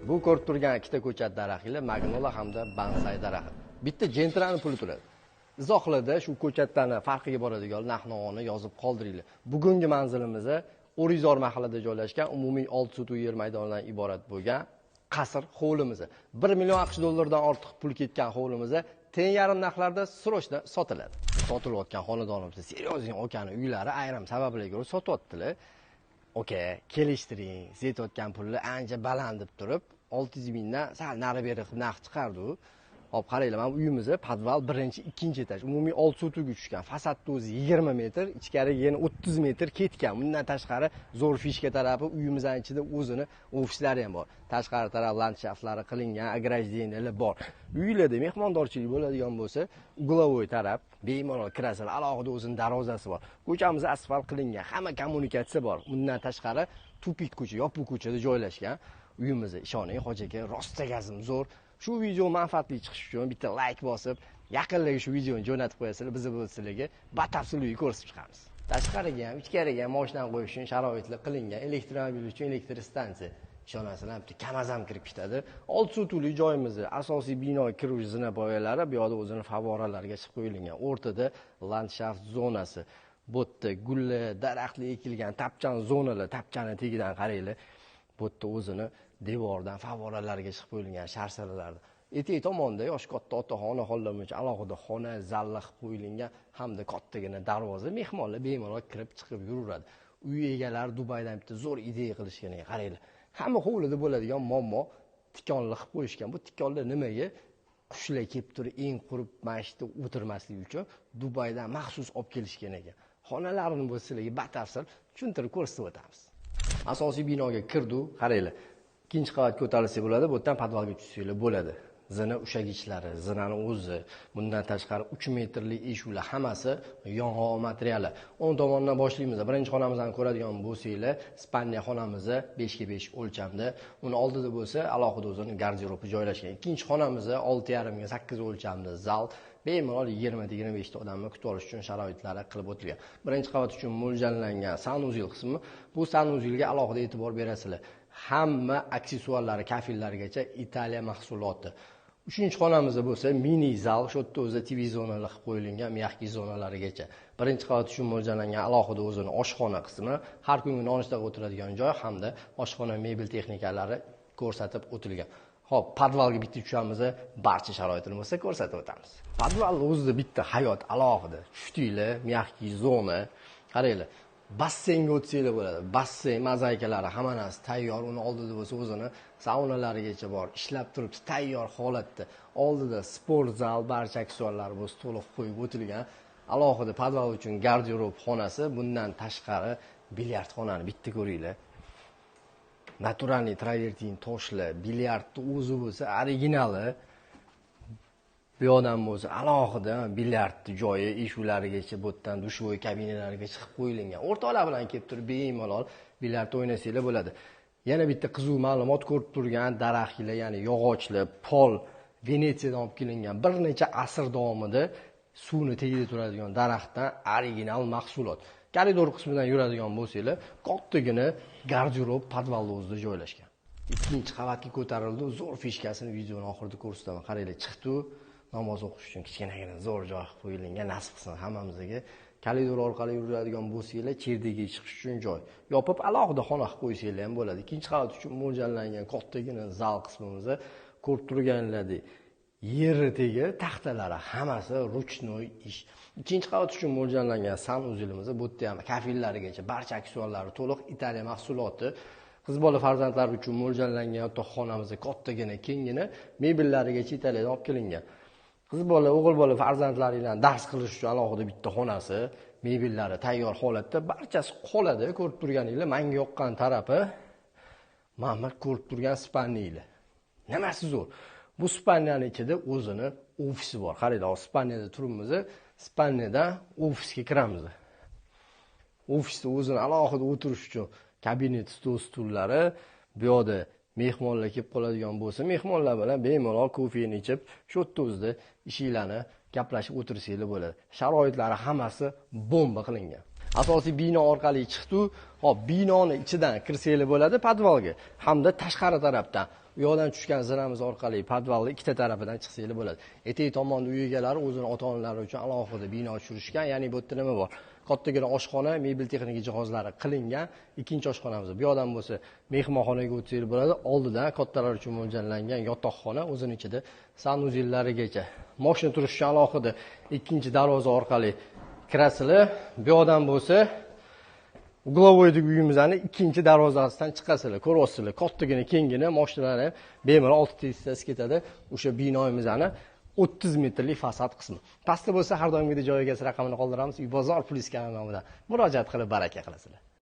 Bu ko'rib turgan ikkita ko'chat daraxtlar magnola hamda bonsai daraxti. Bitta jentrani puli turadi. Izohlarda shu ko'chatlarni farqiga boradigan narx-navoni yozib qoldiringlar. Bugungi manzilimiz O'rizor mahallada joylashgan umumiy 6 sotix yer maydonidan iborat bo'lgan qasr hovlimiz. 1 million AQSh dollaridan ortiq pul ketgan hovlimiz teng yarim narxlarda срочно sotiladi. Sotilayotgan xonadonimiz серьёзный okani uylari ayrim sabablarga ko'ra sotyaptilar. Oka, kelishtiring, siz aytayotgan pulni ancha baland deb turib, 600 mingdan sal nari beri qilib narx chiqardi u. Hop, qaranglar, mana bu uyimiz podval birinchi, ikkinchi etaj, umumiy 6 sotixga tushgan. Fasadni o'zi 20 metr, ichkariga yana 30 metr ketgan. Bundan tashqari zo'r фишка tarafi uyimizning ichida o'zini ofislari ham bor. Tashqari taraf landshaftlari qilingan, ограждения lar bor. Uylarda mehmondorchilik bo'ladigan bo'lsa, угловой taraf bemalol kirasizlar, alohida o'zini darvozasi bor. Ko'chamiz asfalt qilingan, hamma kommunikatsiya bor. Bundan tashqari тупик ko'cha, yopiq ko'chada joylashgan uyimiz. Ishoning, hoji aka, rosta gazim zo'r. Shu video manfaatli chiqishi uchun bitta like bosib, yaqinlarga shu videoni jo'natib qo'yasizlar, biz bu sizlarga batafsil uy ko'rsatib chiqamiz. Tashqariga ham, ichkariga ham mashinani qo'yish uchun sharoitlar qilingan, elektromobil uchun elektr stansiya. Ishonasizlar, bitta KAMAZ ham kirib ketadi. 6 sotixli joyimiz, asosiy bino kiruvchi zinapoyalari bu yoqda o'zini favoralarga chiqib qo'yilgan. O'rtada landshaft zonasi. Bu yerda gullar, daraxtlar ekilgan, tapchan zonalar, tapchani tagidan qaranglar. Bu yerda o'zini devordan favoralarga chiqib qo'yilgan sharsalalarda. Etak tomonda yoshi katta otaxon, onaxonlar uchun alohida xona, zalla qilib qo'yilgan hamda kattagina darvoza, mehmonlar bemalol kirib chiqib yuraveradi. Uy egalari Dubaydan bitta zo'r ideya qilishgan ekan, qaranglar. Hamma hovlida bo'ladigan muammo tikonli qilib qo'yishgan. Bu tikonlar nimaga? Qushlar kelib turib, eng qurib mana shu yerda o'tirmasligi uchun Dubaydan maxsus olib kelishgan ekan. Xonalarini bo'lsa sizlarga batafsil tushuntirib ko'rsatib o'tamiz. Asosiy binoga kirdi, qaranglar. Ikkinchi qavatga ko'tarilsak bo'ladi, bu yerdan podvalga tushsanglar bo'ladi. Zina ushagichlari, zinani o'zi, bundan tashqari 3 metrli eshiklar hammasi yong'oq materiali. O'ng tomondan boshlaymiz. Birinchi xonamizni ko'radigan bo'lsanglar, spalnya xonamiz 5 ga 5 o'lchamda. Uni oldida bo'lsa alohida o'zini garderobi joylashgan. Ikkinchi xonamiz 6,5 ga 8 o'lchamda zal. Bemalol 20-25 ta odamni kutib olish uchun sharoitlari qilib o'tilgan. Birinchi qavat uchun mo'ljallangan sanuzel qismi. Bu sanuzelga alohida e'tibor berasizlar. Hamma aksessuarlari, kafellarigacha Italiya mahsuloti. Uchinchi xonamizda bo'lsa mini zal, shu yerda o'zi TV zonalar qilib qo'yilgan, mягкий zonalarigacha. Birinchi qavat uchun mo'ljallangan alohida o'zini oshxona qismi, har kungi nonushtaga o'tiradigan joy hamda oshxona mebel texnikalari ko'rsatib o'tilgan. Xo'p, podvalga bitta tushamiz, barcha sharoitini bo'lsa ko'rsatib o'tamiz. Podvalning o'zida bitta hayot alohida. Tushdinglar, mягкий zona. Qaranglar, basseynga o'tsanglar bo'ladi. Basseyn mozaikalari hamma narsa tayyor, uni oldida bo'lsa o'zini saunalarigacha bor, ishlab turibdi tayyor holatda. Oldida sport zal, barcha aksessuarlar bo'lsa to'liq qo'yib o'tilgan. Alohida podval uchun garderob xonasi, bundan tashqari bilyard xonani bitta ko'ringlar. Naturalniy travertin toshlar, bilyardni o'zi bo'lsa originali. Bu yoqdan bo'lsa alohida bilyardni joyi, eshiklarigacha, bu yerdan dushovoy kabinalariga chiqib qo'yilgan. O'rtoqlar bilan kelib turib bemalol bilyard o'ynasanglar bo'ladi. Yana bitta qiziq ma'lumot, ko'rib turgan daraxtlar, ya'ni yog'ochlar, pol Venetsiyadan olib kelingan, bir necha asr davomida suvni tagida turadigan daraxtdan original mahsulot. Koridor qismidan yuradigan bo'lsanglar, kattagina garderob podvalni o'zida joylashgan. Ikkinchi qavatga ko'tarildi, zo'r fishkasini videoni oxirida ko'rsataman. Qaranglar, chiqdi-u, namoz o'qish uchun kichkinagina zo'r joy qilib qo'yilgan, nasib qilsin hammamizga. Koridor orqali yuradigan bo'lsanglar, cherdagiga chiqish uchun joy. Yopib alohida xona qilib qo'ysanglar ham bo'ladi. Ikkinchi qavat uchun mo'ljallangan kattagina zal qismimizda ko'rib turganlaridek yeri tegi taxtalari hammasi ruchnoy ish. Ikkinchi qavat uchun mo'ljallangan sanuzelimizda bu yerda ham kafellarigacha barcha aksessuarlari to'liq Italiya mahsuloti. Qiz bola farzandlar uchun mo'ljallangan yotoqxonamizda kattagina, kenggina mebellarigacha Italiyadan olib kelingan. Qiz bola, o'g'il bola farzandlari bilan dars qilish uchun alohida bitta xonasi, mebellari tayyor holatda, barchasi qoladi. Ko'rib turganinglar, menga yoqqan tarafi mana ko'rib turgan spalnilar. Nimasi zo'r? Bu spalniyaning ichida o'zini ofisi bor. Qaranglar, hozir spalniyada turibmiz, spalniyadan ofisga kiramiz. Ofisda o'zini alohida o'tirish uchun kabinet, stol, stullari, bu yoqda mehmonlar kelib qoladigan bo'lsa, mehmonlar bilan bemalol kofeni ichib, shu yerda o'zida ishinglarni gaplashib o'tirsanglar bo'ladi. Sharoitlari hammasi bomba qilingan. Asosiy bino orqali chiqdi. Hop, binoni ichidan kirsanglar bo'ladi podvalga hamda tashqari tarafdan. U yoqdan tushgan zinamiz orqali podvalni ikkita tarafidan chiqsanglar bo'ladi. Etak tomonda uy egalari o'zini ota-onalari uchun alohida bino tushirishgan. Ya'ni bu yerda nima bor? Kattagina oshxona, mebel texnika jihozlari qilingan. Ikkinchi oshxonamiz. Bu yoqdan bo'lsa mehmonxonaga o'tsanglar bo'ladi. Oldidan kattalar uchun mo'ljallangan yotoqxona, o'zini ichida sanuzellarigacha. Mashina turish uchun alohida ikkinchi darvoza orqali kirasizlar. Bu yoqdan bo'lsa угловойdagi uyimizni ikkinchi darvozasidan chiqasizlar. Ko'ryapsizlar, kattagina kenggina mashinalar ham bemalol 6 testasi ketadi. O'sha binoimizni 30 metrlik fasad qismi. Pastda bo'lsa har doimgidek joy egasi raqamini qoldiramiz. Uy bozor plyus kanali nomidan murojaat qilib baraka qilasizlar.